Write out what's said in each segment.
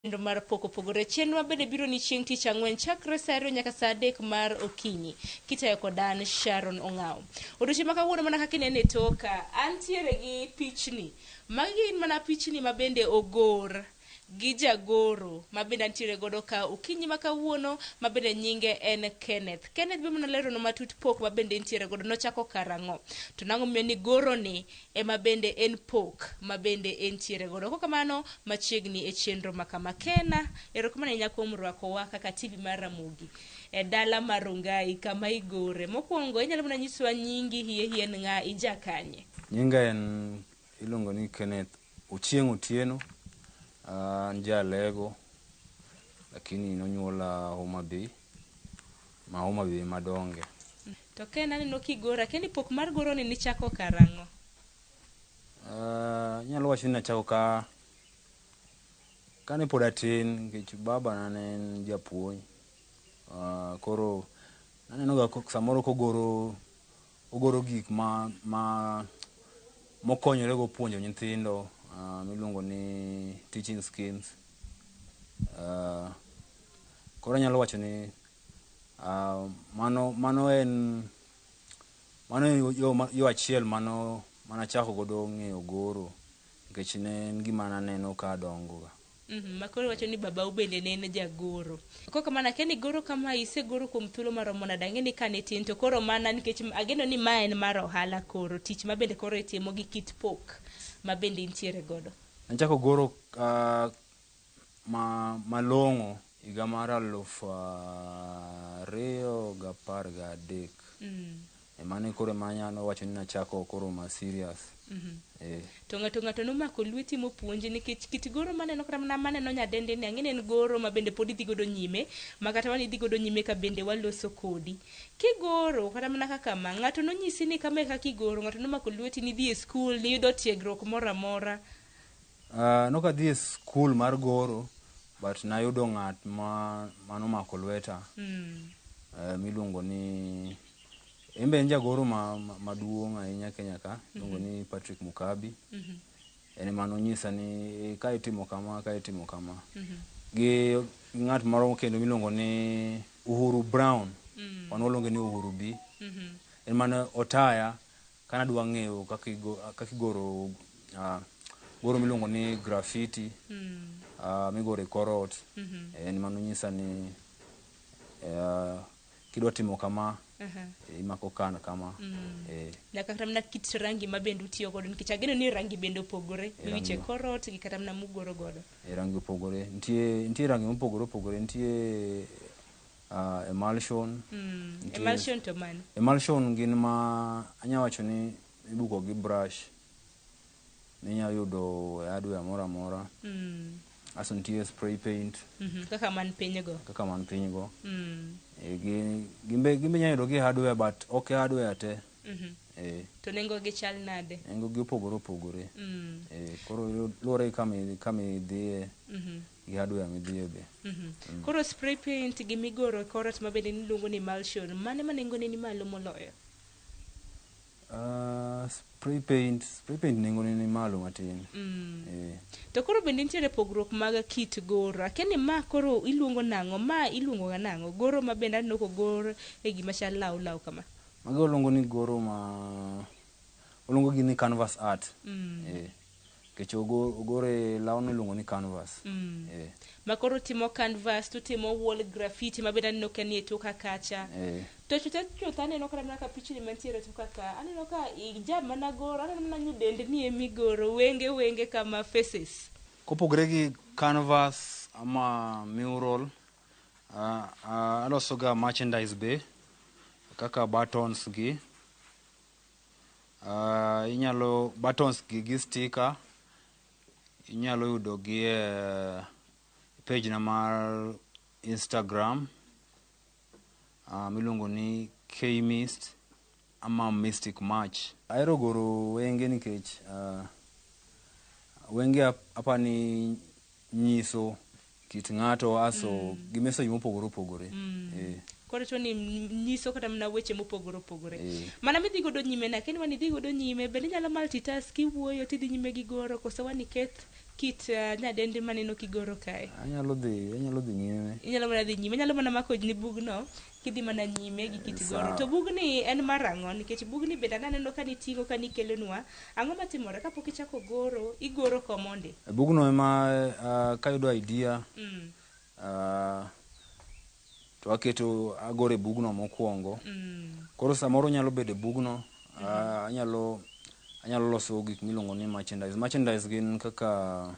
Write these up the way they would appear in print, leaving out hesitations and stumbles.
Chenro mar pok opogore. Chenro ma bende biro ni chieng' tich ang'wen chakre saa ariyo nyaka saa adek mar okinyi. Kitayo kod an Sharon Ong'aw. Odiochieng' ma kawuono mana kaka inene e toka, antiere gi pichni. Magi gin mana pichni ma bende ogor gi jagoro ma bende antiere godo ka okinyi ma kawuono ma bende nyinge en Kenneth. Kenneth be mana leronwa matut pok ma bende entiere godo nochako karang'o. To nang'o momiyo ni goro ni ema bende en pok ma bende entiere godo. Kok kamano, machiegni e chenro ma kama. Kena, erokamano ahinya kuom rwakowa kaka TV mar Ramogi e dala mar Rongai kama igore. Mokwongo, inyalo mana nyisowa nyingi hie hie en ng'a, ija kanye? Nyinga en iluongo ni Kenneth Ochieng' Otieno, an ja Alego lakini nonyuola Homa Bay, ma Homa Bay ema adonge. To Ken aneno kigoro, akia ni pok mar goro ni nichako karang'o? Anyalo wacho ni nachako ka kane pod atin nikech baba na ne en japuonj. Koro naneno ga samoro kogoro ogoro gik ma ma mokonyore go puonjo nyithindo miluongo ni teaching schemes. Koro anyalo wacho ni mano en mano yo achiel mano manachako godo ng'eyo goro nikech ne en gima naneno ka adongo ga. Ma koro iwacho ni babau bende ne en jagoro. Kok kamano akia ni goro kama isegoro kuom thuolo maromo nade ang'e ni kane itin to koro mana nikech ageno ni ma en mar ohala koro tich ma bende koro itimo gi kit pok ma bende intiere godo. Nachako goro malong'o higa mar 2013. Mano koro ema anyalo wacho ni nachako koro ma serious. To ng'ato ng'ato nomako lweti mopuonji nikech kit goro maneno kata mana maneno nyadendi ni ang'e ni en goro ma bende pod idhi godo nyime ma kata wan idhi godo nyime ka bende waloso kodi. Kigoro kata mana kaka ma ng'ato nonyisi ni kama e kaka igoro ng'ato nomako lweti nidhi e skul niyudo tiegruok moro amora. Nok adhi e skul mar goro but nayudo ng'at ma manomako lweta miluongo ni en be en jagoro maduong' ahinya Kenya ka iluongo ni Patrick Mukabi. En ema nonyisa ni ka itimo kama ka itimo kama. Gi ng'at moro kendo miluongo ni Uhuru Brown. Wan waluonge ni Uhuru B. En mane otaya Ka nadwa ng'eyo kaka igoro goro miluongo ni graffiti migoro e kor ot, en ema nonyisa ni kidwa timo kama, imako kan kama. Nyaka kata mana kit rangi ma bende utiyo godo nikech ageno ni rangi bende opogore miwicho e kor ot gi kata mana mugoro godo. Rangi opogore. Nitie rangi mopogore opogore. Nitie emulsion. Emulsion to mane? Emulsion gin ma anya wacho ni ibuko gi brush minya yudo e hardware moro amora. Asto nitie spray paint. Kaka man piny go. Kaka man piny go. Gin be inya yudo gi e hardware but ok e hardware te. To nengo gi chal nade? Nengo gi opogore opogore. Koro luwore gi kama idhiye. Gi hardware midhiye be. Koro spray paint gi migoro e kor ot ma bende niluongo ni emulsion, mane ma nengone ni malo moloyo? Spray paint nengone ni malo matin. To koro bende nitiere pogruok mag kit goro. Akia ni ma koro iluongo nang'o? Ma iluongo ga nang'o? Goro ma bende aneno kogor e gima chal law law kama. Magi waluongo ni goro ma waluongo gi ni canvas art. Nikech ogore lawno iluongo ni canvas. Ma koro timo canvas to timo wall graffiti ma bende aneno ka nie toka kacha. To chutho chutho aneno kata mana ka pichni mantiere toka ka aneno ka ija mana goro aneno mana nyidendni emigoro wenge wenge kama faces. Kopogore gi canvas ama mural, aloso ga merchandise be kaka buttons gi. Inyalo buttons gi sticker inyalo yudo gi e page na mar Instagram miluongo ni Kmist ama Mystic Match. Ahero goro wenge nikech wenge apani nyiso kit ng'ato aso gi message mopogore opogore. Koro to ni nyiso kata mana weche mopogore opogore. Mana midhi godo nyime na, akia ni wan idhi godo nyime, bende inyalo multitask kiwuoyo tidhi nyime gi goro koso wan iketh kit nyadendi maneno kigoro kae? Anyalo dhi nyime. Inyalo mana dhi nyime, inyalo mana mako ni bugno kidhi mana nyime gi kit goro. Sawa. To bugni en mar ang'o? Nikech bugni bende aneno ka niting'o ka nikelonwa. Ang'o matimore kapok ichako goro? Igoro komondi. E bugno ema kayudo idea to aketo, agoro e bugno mokwongo. Koro samoro nyalo bedo e bugno, anyalo loso gik miluongo ni merchandise. Merchandise gin kaka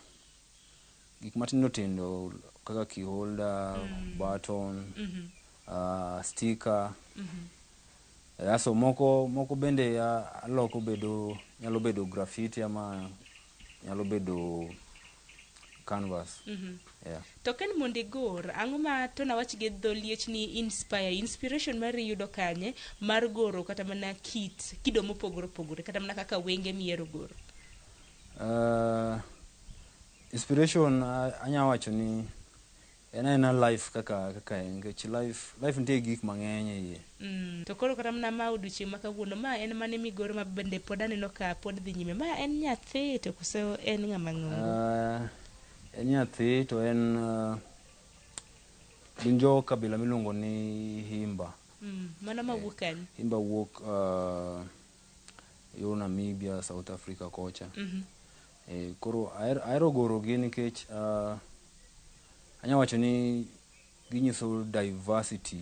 gik matindo tindo kaka key holder, button, sticker. Aso moko bende aloko bedo, nyalo bedo graffiti ama nyalo bedo canvas. Yeah. To ka en mondo igor, ang'o ma to nawach gi dho liech ni inspire, inspiration mari yudo kanye mar goro kata mana kit kido mopogore opogore, kata mana kaka wenge mihero goro? Inspiration anya wacho ni en aena life kaka en, nikech life nitie gik mang'eny e iye. To koro kata mana ma odiochieng' ma kawuono, ma en mane migoro ma bende pod aneno ka pod dhi nyime? Ma en nyathi to koso en ng'ama ng'ongo? En nyathi to en gin jo kabila miluongo ni Himba. Mano mawuok kanye? Himba wuok yo Namibia, South Africa kocha. Koro ahero goro gi nikech anya wacho ni ginyiso diversity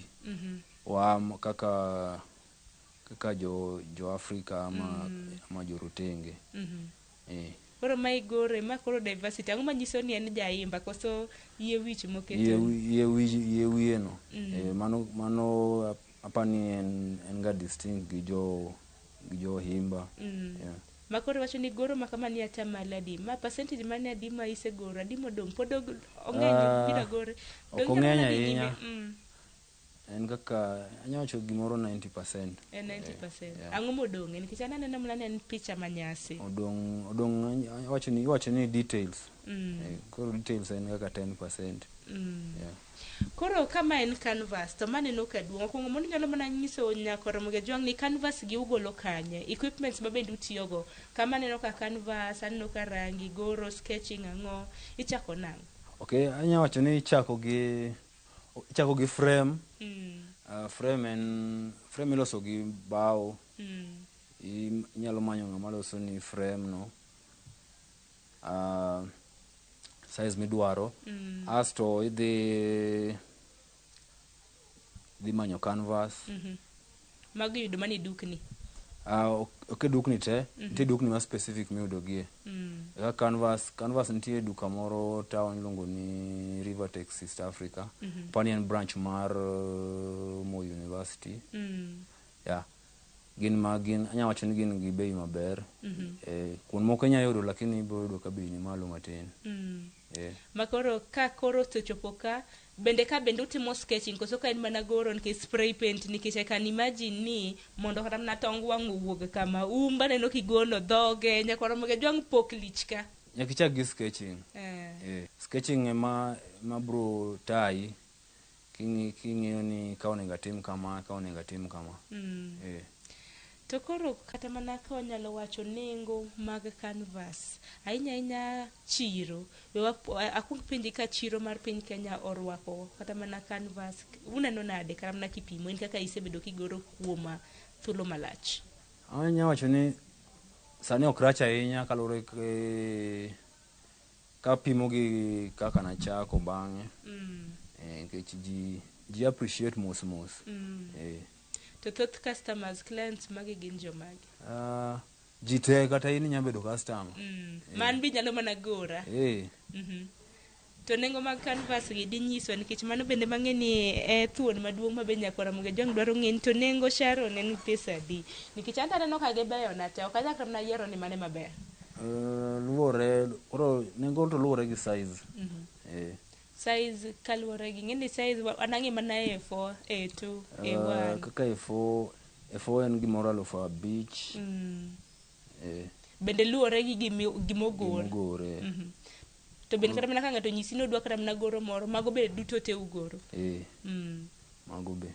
wa kaka jo Afrika ama jo rotenge. Koro ma igore, ma koro diversity, ang'o manyiso ni en jaimba koso yie wich moketo? Yie wiye no. Mano apani en ga distinct gi jo Himba. Yeah. Ma koro iwacho ni goro ma kama ni atamalo adi? Ma percentage mane adi ma isegoro? Adi modong'? Pod ong'eny biro gore? Ok Dong' inyalo ong'eny mana dhi nyime? ahinya. En kaka anya wacho gimoro 90%. En 90%. Yeah. Ang'o modong'? Nikech an aneno mana ni en picha manyasi. Odong' iwacho ni details. Koro details en kaka 10%. Yeah. Koro kama en canvas to maneno ka duong'. Okwongo mondo inyalo mana nyiso nyako Ramogi Ajwang' ni canvas gi ugolo kanye? Equipments ma bende utiyogo. Kama aneno ka canvas, aneno ka rangi, goro, sketching ang'o. Ichako nang'o? Okay, anya wacho ni ichako gi frame. Frame en frame iloso gi bao. Inyalo manyo ng'ama loso ni frame no. Size midwaro. Asto idhi manyo canvas. Mago iyudo mana e dukni. Ok e dukni te, nitie dukni ma specific miyudo gie. Kaka canvas nitie duka moro town iluongo ni Rivertex East Africa. Apani en branch mar Moi University. Yeah. Gin ma gin anya wacho ni gin gi bei maber. Kuond moko inya yudo, lakini ibiro yudo ka bei ni malo matin. Ma koro ka koro osechopo ka bende, ka bende utimo sketching koso ka en mana goro nikech spray paint? Nikech I can imagine ni mondo kata mana tong wang' owuog kama umba aneno kigolo dhoge nyakwar Ramogi Ajwang' pok lich ka. Nyaka ichak gi sketching. Sketching ema bro tayi king'iyo ni ka onego atim kama, ka onego atim kama. To koro kata mana ka wanyalo wacho nengo mag canvas, ahinya ahinya chiro, we akuong penji ka chiro mar piny Kenya orwako kata mana canvas, uneno nade kata mana kipimo in kaka isebedo kigoro kuom thuolo malach? Anya wacho ni sani ok rach ahinya kaluwore gi kapimo gi kaka nachako bang'e. Nikech ji appreciate mos mos. To thoth customers, clients magi gin jomage? Ji te, kata in inya bedo customer. Man be nyalo mana gora. To nengo mag canvas gi dinyiswa, nikech mano bende mang'e ni e thuon maduong' ma be nyakwar Ramogi Ajwang' dwaro ng'e ni to nengo Sharon en pesa adi? Nikech an to aneno ka gibeyo na te, ok anyal kata mana yiero ni mane maber. Luwore koro nengo to luwore gi size. Size kaluwore gi ng'e ni size an ang'e mana A4, A2, A1. Kaka A4, A4 en gimoro 5,000. Bende luwore gi gimogor. Gimogore. To bende kata mana ka ng'ato onyisi ni odwa kata mana goro moro, mago be duto te ugoro? Mago be.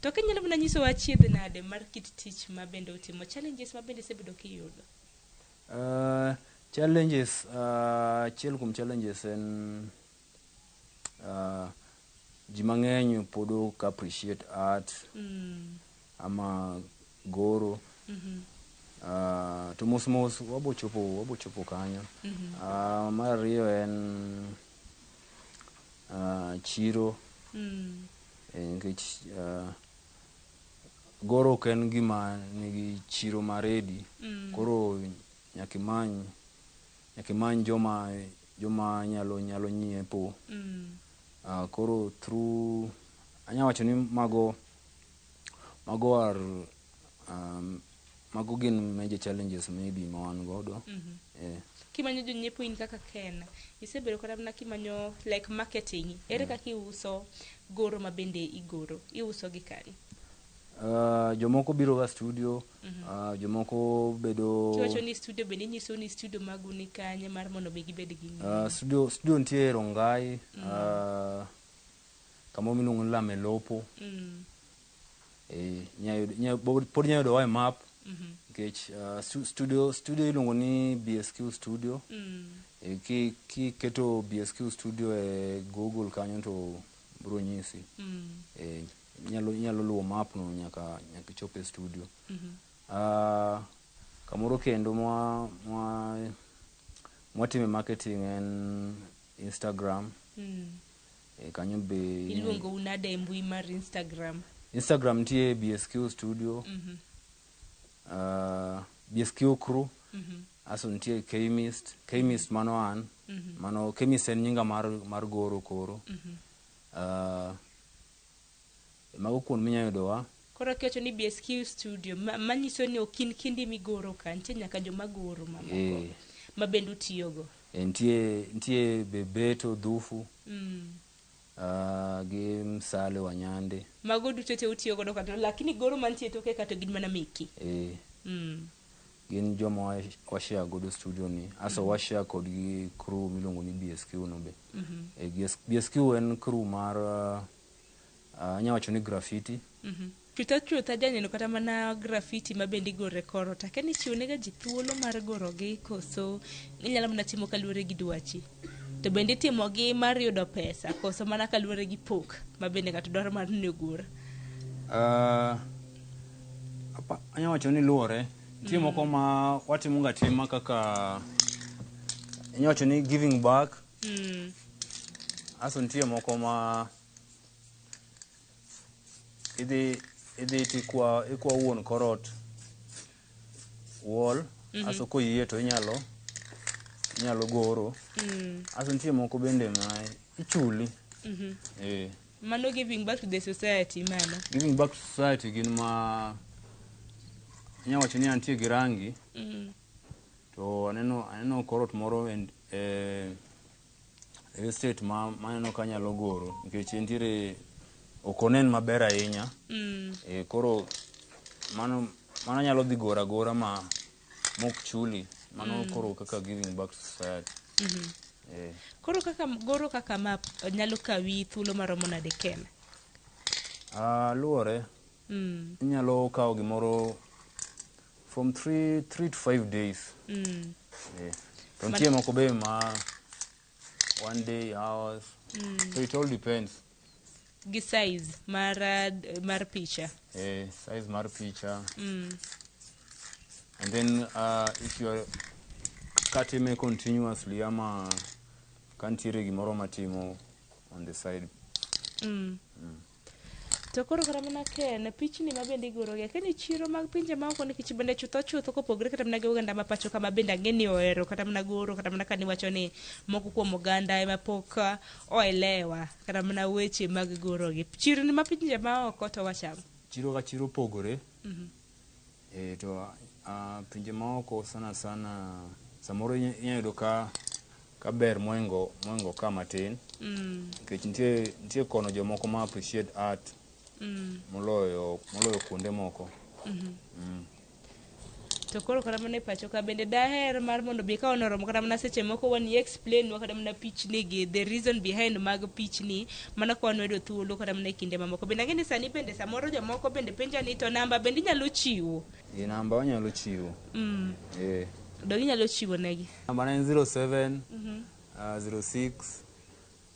To kinyalo mana nyisowa achiedh nade mar kit tich ma bende utimo, challenges ma bende isebedo kiyudo? Challenges, achiel kuom challenges en ji mang'eny pod ok appreciate art ama goro. To mos mos wabo chopo kanyo. Mar ariyo en chiro. Nikech goro ok en gima nigi chiro ma ready. Koro nyaka imany joma nyalo nyiepo. Koro through anya wacho ni mago are mago gin major challenges maybe ma wan godo. Kimanyo jonyiepo in kaka Ken, isebedo kata mana kimanyo like marketing, ere kaka iuso goro ma bende igoro, iuso gi kanye? Jomoko biro ga studio, jomoko bedo. Kiwacho ni studio bende inyiso ni studio magu ni kanye mar mondo mi gibed gi ng'eyo. Studio nitie Rongai, kamoro miluongo ni Lamelopo. Pod inya yudowa e map. Nikech studio iluongo ni BSQ Studio. Kiketo BSQ Studio e Google kanyo to biro nyisi. Inyalo luwo map no nyaka ichop e studio. Kamoro kendo mwatime marketing en Instagram. Kanyo be iluongo unade e mbui mar Instagram? Instagram nitie BSQ Studio. BSQ Crew. Aso nitie Kmist. Kmist mano an. Mano Kmist en nyinga mar goro koro. Mago kuond minya yudowa. Koro kiwacho ni BSQ Studio, manyiso ni ok in kendi migoro ka, nitie nyaka joma goro mamoko ma bende utiyogo. Nitie Bebeto Dhufu. Gi Msale Wanyande. Mago duto te utiyo godo kata, lakini goro mantie toke ka to gin mana meki. Gin joma washare godo studio ni. Aso washare kodgi crew miluongo ni BSQ no be. BSQ en crew mar anya wacho ni graffiti. Chutho chutho janeno kata mana graffiti ma bende igoro e kor ot. Akia ni ichiwo nega ji thuolo mar gorogi koso inyalo mana timo kaluwore gi dwachi. To bende itimogi mar yudo pesa koso mana kaluwore gi pok ma bende ng'ato dwaro mar ni ogur. Anya wacho ni luwore. Nitie moko ma watimo ga tima kaka inya wacho ni giving back. Aso nitie moko ma idhi tikwa ikwa wuon korot wall. Aso koyie to inyalo goro. Aso nitie moko bende ma ichuli. Mano giving back to the society mano. Giving back to society gin ma inya wacho ni antie gi rangi. To aneno korot moro en estate ma aneno ka anyalo goro nikech entiere ok onen maber ahinya. Koro mano anyalo dhi goro agora ma mok chuli. Mano koro kaka giving back to society. Koro kaka goro kaka ma nyalo kawi thuolo maromo nade Ken? Luwore. Inyalo kawo gimoro from 3 to 5 days. To nitie moko be ma 1 day, hours. So it all depends. Gi size mar picha. Size mar picha. And then if you are katime continuously ama kantiere gimoro matimo on the side. To koro kata mana Ken, pichni ma bende igoro gi, akia ni chiro mag pinje maoko nikech bende chutho chutho kopogore kata mana gi oganda ma pacho kama bende ang'e ni ohero kata mana goro kata mana kaniwacho ni moko kuom oganda ema pok oelewa kata mana weche mag goro gi. Chirni ma pinje maoko to wachamo. Chiro ka chiro opogore. To pinje maoko sana sana samoro inya yudo ka ber moingo ka matin. Nikech nitie kono jomoko ma appreciate art moloyo kuonde moko. To koro kata mana e pacho ka bende daher mar mondo bi ka onoromo kata mana seche moko wan i explain wa kata mana pichni gi the reason behind mag pichni mana ka wan yudo thuolo kata mana e kinde mamoko. Bende ang'e ni sani bende samoro jomoko bende penja ni to namba bende inyalo chiwo. Namba wanyalo chiwo. Dong inyalo chiwo negi. Namba na en 07 06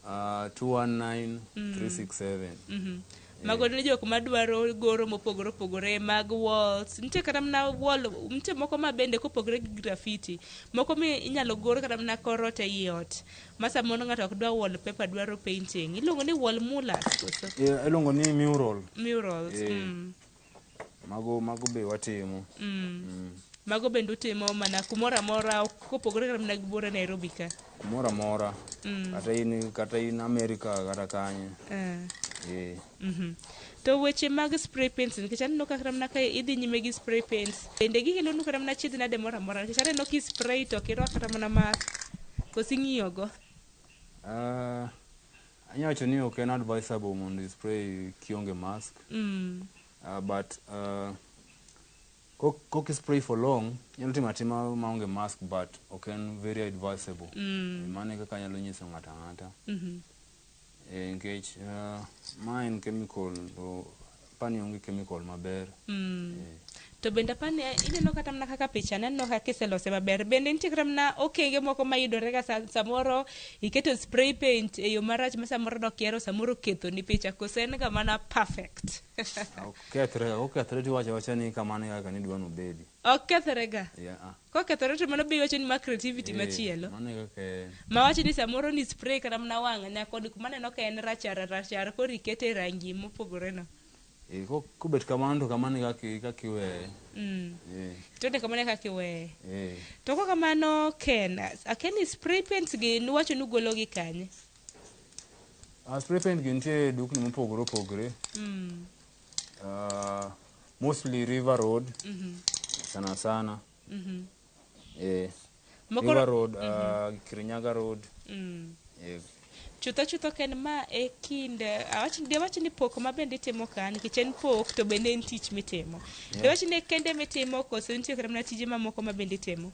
219 367. Mago ne jok madwaro goro mopogore opogore mag walls. Nitie kata mana wall, nitie moko ma bende kopogore gi graffiti. Moko mi inyalo gor kata mana kor ot ei ot. Ma samoro ng'ato ok dwa wallpaper dwaro painting. Iluongo ni wall murals koso? Yeah, iluongo ni mural. Murals. Eh. Mago be watimo. Mago bende utimo mana kumoro amora kopogore kata mana gi buore Nairobi ka. Kumoro amora. Kata in America kata kanye. Eh. To weche mag spray paints nikech aneno ka kata mana ka idhi nyime gi spray paints bende gikelonu kata mana chiedh nade moro amora nikech aneno ki spray to ok irwak kata mana mask koso ing'iyogo. Anyalo wacho ni ok en advisable mondo i spray kionge mask. But kok i spray for long, inyalo timo atima maonge mask but ok en very advisable. Mano e kaka anyalo nyiso ng'ato ang'ata. Nikech ma en chemical to apani onge chemical maber. To bende apani ineno kata mana kaka picha aneno ka kiselose maber bende nitie kata mana okenge moko mayudore ga samoro iketo spray paint e yo marach ma samoro dokiero samoro okethoni picha koso en ga mana perfect. Ok kethre, kokethre tiwacho awacha ni kamano e kaka nidwa nobedi. Ok kethre ga. Yeah, ah. Kokethore to mano be iwacho ni ma creativity machielo. Mano e kaka en. Mawacho ni samoro ni spray kata mana wang' nyakoni kuma aneno ka en rachar rachar koro ikete rangi mopogore no. Kobet kamano to kamano e kaka iweye. To ne kamano e kaka iweye. Eh. To kok kamano Ken, akia ni spray paints gi nuwacho ni ugolo gi kanye? Spray paint gi nitie dukni mopogore opogore. Mostly River Road. Sana sana. River Road, Kirinyaga Road. Chutho chutho Ken ma e kind awach dewach ni pok ma bende itimo ka nikech en pok to bende en tich mitimo. Dewach ni kende mitimo koso nitie kata mana tije mamoko ma bende itimo?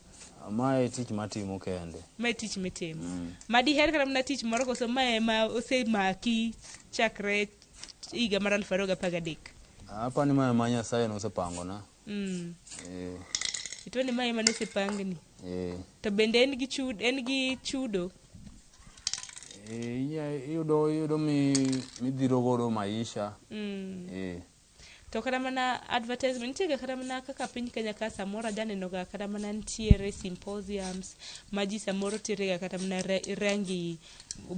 Ma e tich matimo kende. Ma e tich mitimo. Ma diher kata mana tich moro koso ma ema osemaki chakre higa mar 2013? Apani ma ema Nyasaye nosepangona. Ituo ni ma ema nosepangni. Eh. To bende en gi chud en gi chudo? Iyudo midhiro godo maisha. To kata mana advertisement nitie ga kata mana kaka piny Kenya ka samoro ajaneno ga kata mana nitiere symposiums ma ji samoro tere ga kata mana rangi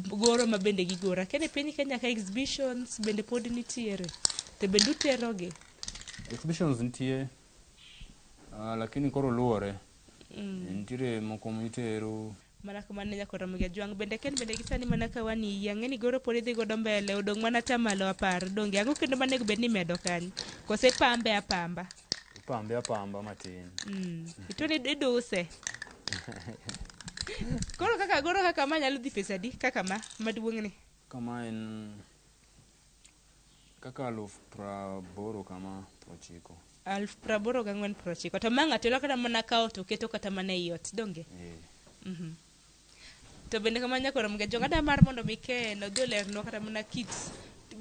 goro ma bende gigoro. Akia ni piny Kenya ka exhibitions bende pod nitiere. To bende uterogi? Exhibitions nitie, lakini koro luwore. Nitiere moko mitero. Mana kamano nyaka Ramogi Ajwang'. Bende Ken bende gisani mana ka wani ang'e ni goro pod idhi godo mbele odong' mana tamalo 10 donge ang'o kendo manego bed ni imedo kanyo kose ipambe apamba? Ipambe apamba matin. Ituo ni iduse. Koro kaka goro kaka ma nyalo dhi pesa adi kaka ma maduong' ni? Kama en kaka 80,000 kama 90. 84,900. To ma ng'ato nyalo kata mana kawo to keto kata mana ei ot donge? Eh. To bende kamano nyaka Ramogi Ajwang' ada mar mondo mi Ken odhi olernwa kata mana kit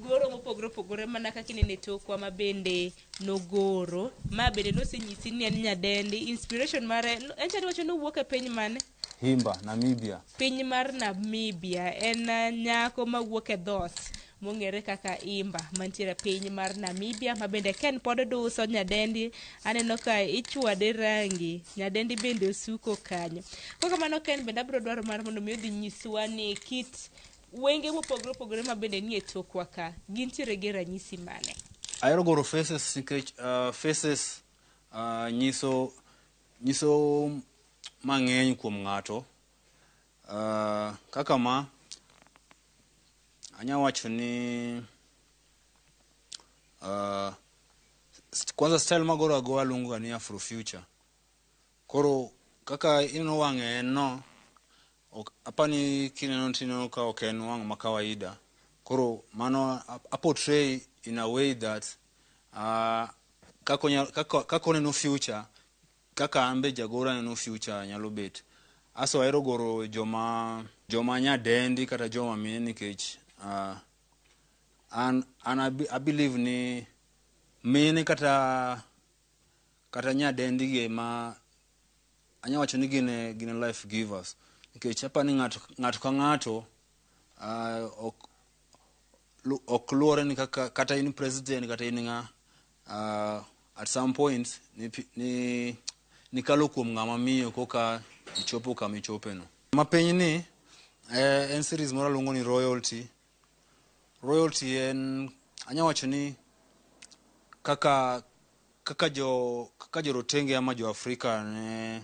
goro mopogore opogore mana kaka ineno e tokwa ma bende nogoro. Ma bende nosenyisi ni en nyadendi. Inspiration mare en chal iwacho ni owuok e piny mane? Himba, Namibia. Piny mar Namibia. En nyako mawuok e dhoot mong'ere kaka Imba mantiere e piny mar Namibia ma bende Ken pod duso nyadendi. Aneno ka ichwade rangi. Nyadendi bende osuko kanyo. Kok kamano Ken bende abiro dwaro mar mondo mi odhi nyiswa ni kit wenge mopogore opogore ma bende nie tokwa ka gintiere gi ranyisi mane? Ahero goro faces nikech faces nyiso mang'eny kuom ng'ato. Kaka ma anya wacho ni kwanza style magoro agoa aluongo ga ni Afrofuture. Koro kaka ineno wang'e en no, ok, apani kineno tineno ka ok en wang' ma kawaida. Koro mano a portray in a way that kaka oneno future, kaka an be jagoro aneno future nyalo bet. Aso ahero goro joma nyadendi kata joma mine nikech an I believe ni mine kata nyadendi gi ema anya wacho ni gin e, gin e life givers nikech apa ni ng'ato ng'ato ka ng'ato ok ok luwore ni kaka kata in president kata in ng'a at some point ni, ni nikalo kuom ng'ama miyo koka ichopo kama ichope no. Mapiny ni en series moro aluongo ni royalty. Royalty en anya wacho ni kaka kaka jo kaka jorotenge ama jo Afrika ne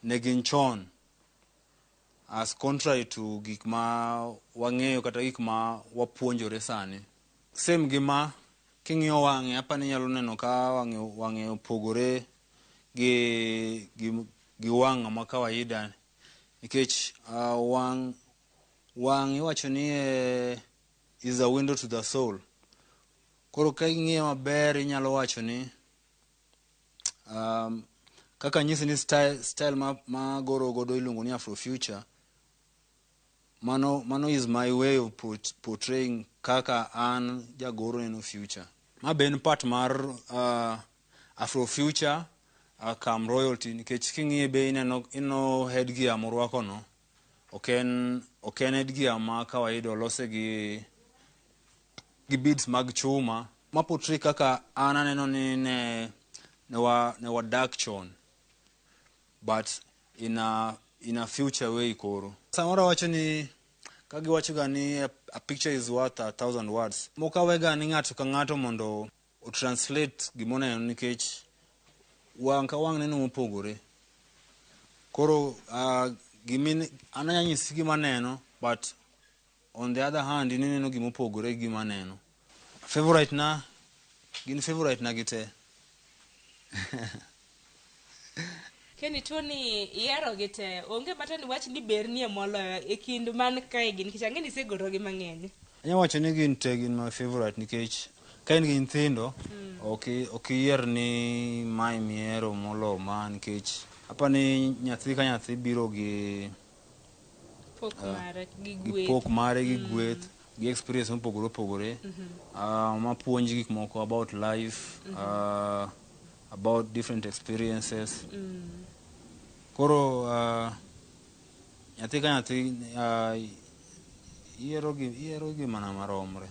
ne gin chon as contrary to gik ma wang'eyo kata gik ma wapuonjore sani. Same gi ma king'iyo wang'e apa ni inyalo neno ka wang'e wang'e opogore gi gi gi wang' ma kawaida nikech wang' wang' iwacho ni is a window to the soul. Koro ka ing'iye maber inyalo wacho ni kaka nyisi ni style, style ma, ma goro godo iluongo ni Afrofuture. Mano, mano is my way of portraying kaka an jagoro neno future. Ma be en part mar Afrofuture kam royalty nikech king'iye be ineno ineno headgear morwako no ok en ok en headgear ma kawaida olose gi gi beads mag chuma ma portray kaka an aneno ni ne ne wa ne wadak chon but in a future way. Koro samoro awacho ni ka giwacho ga ni a picture is worth a thousand words, moko awega ni ng'ato ka ng'ato mondo o translate gimoneno nikech wang' ka wang' neno mopogore. Koro gimin an anya nyisi gima aneno, but on the other hand in ineno gimopogore gi gima aneno. Favorite na gin favorite na gite. Kenny tuo ni ihero gi te onge mata ni wach ni bernie moloyo e kind man kae gi nikech ang'e ni isegorogi mang'eny. Anya wacho ni gin te gin my favorite nikech ka in gi nyithindo ok ok iyier ni mae mihero molo ma nikech apa ni nyathi ka nyathi biro gi pok mare gi gi gweth pok mare gi gweth gi experience mopogore opogore mapuonji gik moko about life, about different experiences. Koro nyathi ka nyathi yiero gi yiero gi mana maromre.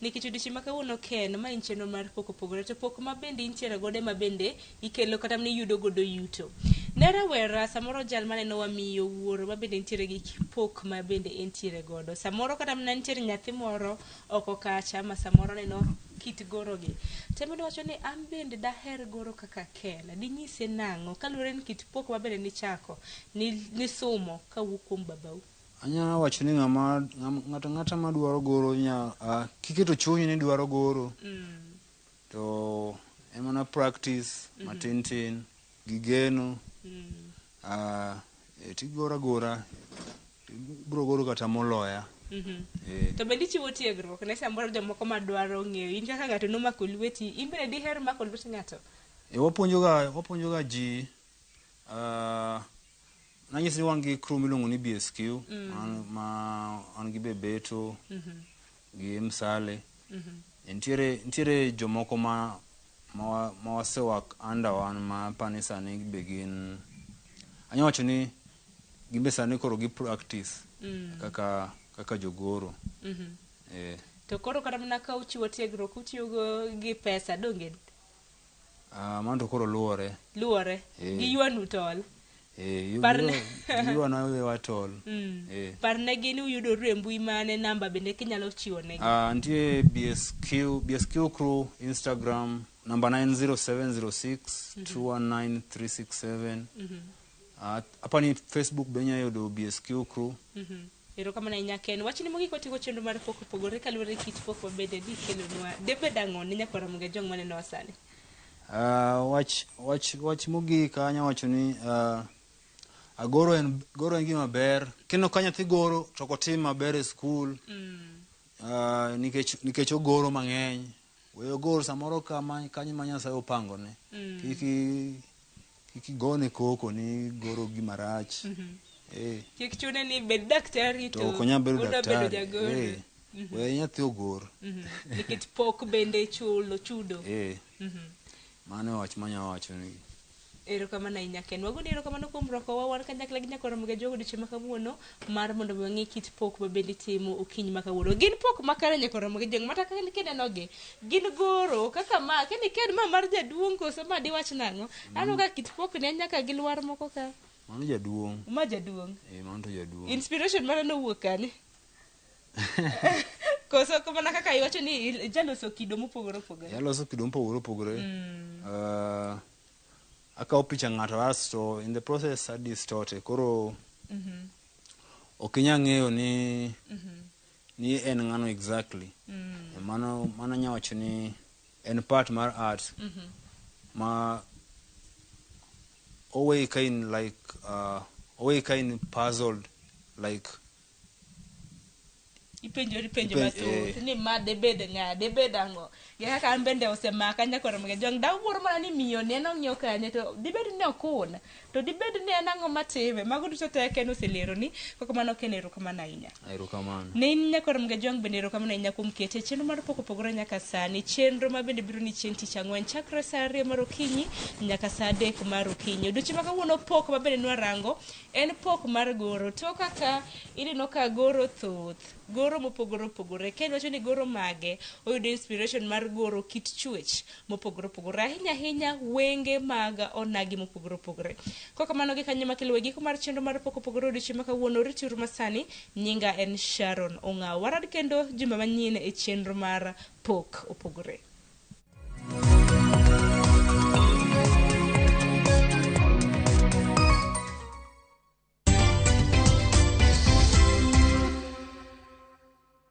Nikech odiochieng' ma kawuono Ken, ma en chenro mar pok opogore to pok ma bende intiere godo ema bende ikelo kata mana iyudo godo yuto. Ne rawera samoro jal maneno wa miyo wuoro ma bende nitiere gi pok ma bende entiere godo. Samoro kata mana nitiere nyathi moro oko kacha ma samoro neno kit goro gi. Temo wacho ni an bende daher goro kaka Ken. Dinyise nang'o kaluwore ni kit pok ma bende nichako ni nisumo kawuok kuom babau. Anya wacho ni ng'ama ng'ato ang'ata madwaro goro nya kiketo chunyi ni dwaro goro to en mana practice matin tin gi geno tigoro agora ibiro goro kata moloya. To bende ichiwo tiegruok ne samoro jomoko madwaro ng'eyo in kaka ng'ato nomako lweti in bende diher mako lwet ng'ato? E, wapuonjoga wapuonjoga ji nanyisi ni wan gi crew miluongo ni BSQ ma wan gi Bebeto gi Msale. Nitiere nitiere jomoko ma ma, ma wasewak under wan ma apani sani be gin anya wacho ni gin be sani koro gi practice kaka kaka jogoro. To koro kata mana ka uchiwo tiegruok utiyo go gi pesa donge? Mano to koro luwore. Luwore. Eh. Gi ywanu tol. Eh, ywana wewa tol. Parnegi ni uyudoru e mbui mane namba bende kinyalo chiwo negi. Nitie BSQ, BSQ crew Instagram number 90706 219367. Apa ni Facebook be inyalo yudo BSQ crew. Erokamano ahinya Ken. Wachni mogik watieko chenro mar pok opogore kaluwore gi kit pok mabende dikelonwa. Debed ang'o ne nyakwar Ramogi Ajwang' manenowa sani? Wach, wach, wach mogik anya wacho ni goro en, goro en gima ber. Kineno ka nyathi goro to ok otim maber e skul nikech, nikech ogoro mang'eny. We ogor samoro kama kanyo ma Nyasaye opangone. Kik kik igone koko ni goro gima rach. Kik chune ni bed daktari To ok onyal bedo odwa bedo daktari. jagoro. We nyathi ogor. Nikech pok bende chulo chudo. Mano e wach manya wacho ni. Erokamano ahinya Ken. Wagoni erokamano kuom rwakowa wan kanyakla gi nyakwar Ramogi Ajuoga odiochieng' ma kawuono mar mondo mi wang'e kit pok ma bende itimo okinyi ma kawuono. Gin pok makare nyakwar Ramogi Ajuoga mata kaka kinenogi gin goro kaka ma keni ken ma mar jaduong' koso ma diwach nang'o? Aneno ka kit pok ne nyaka gi lwar moko ka. Mano jaduong'. Ma jaduong'. Eh, mano to jaduong'. Inspiration mare nowuok kanye? Koso mana kaka iwacho ni ijaloso kido mopogore opogore. Aloso kido mopogore opogore. Akawo picha ng'ato asto in the process a distort e. Koro ok inyal ng'eyo ni ni en ng'ano exactly. Mano mano anya wacho ni en part mar art ma oweyi ka in like oweyi ka in puzzled like Ipenjori penjo Ipenj- mathoth ni ma debed ng'a, debed ang'o. Gi kaka an bende osemaka nyakwar Ramogi Ajwang'. Dawuoro mana ni miyo ni en ong'iyo kanye to dibed ni okun. To dibed ni en ang'o matime. Mago duto te Ken oseleroni. Kok mano Ken erokamano ahinya. Erokamano. Ne in nyakwar Ramogi Ajwang' bende erokamano ahinya kuom kete chenro mar pok opogore nyaka sani. Chenro ma bende biro ni chieng' tich ang'wen chakre saa ariyo mar okinyi nyaka saa adek mar okinyi. Odiochieng' ma kawuono pok ma bende nwarango en pok mar goro. To kaka ineno ka goro thoth, goro mopogore opogore. Ken wacho ni goro mage oyudo inspiration mar goro kit chwech mopogore opogore. Ahinya ahinya wenge mag onagi mopogore opogore. Kokamano gi kanyo makelo e giko mar chenro mar pok opogore odiochieng' ma kawuono. Rituru masani, nyinga en Sharon Ong'aw. Warad kendo juma manyien e chenro mar pok opogore.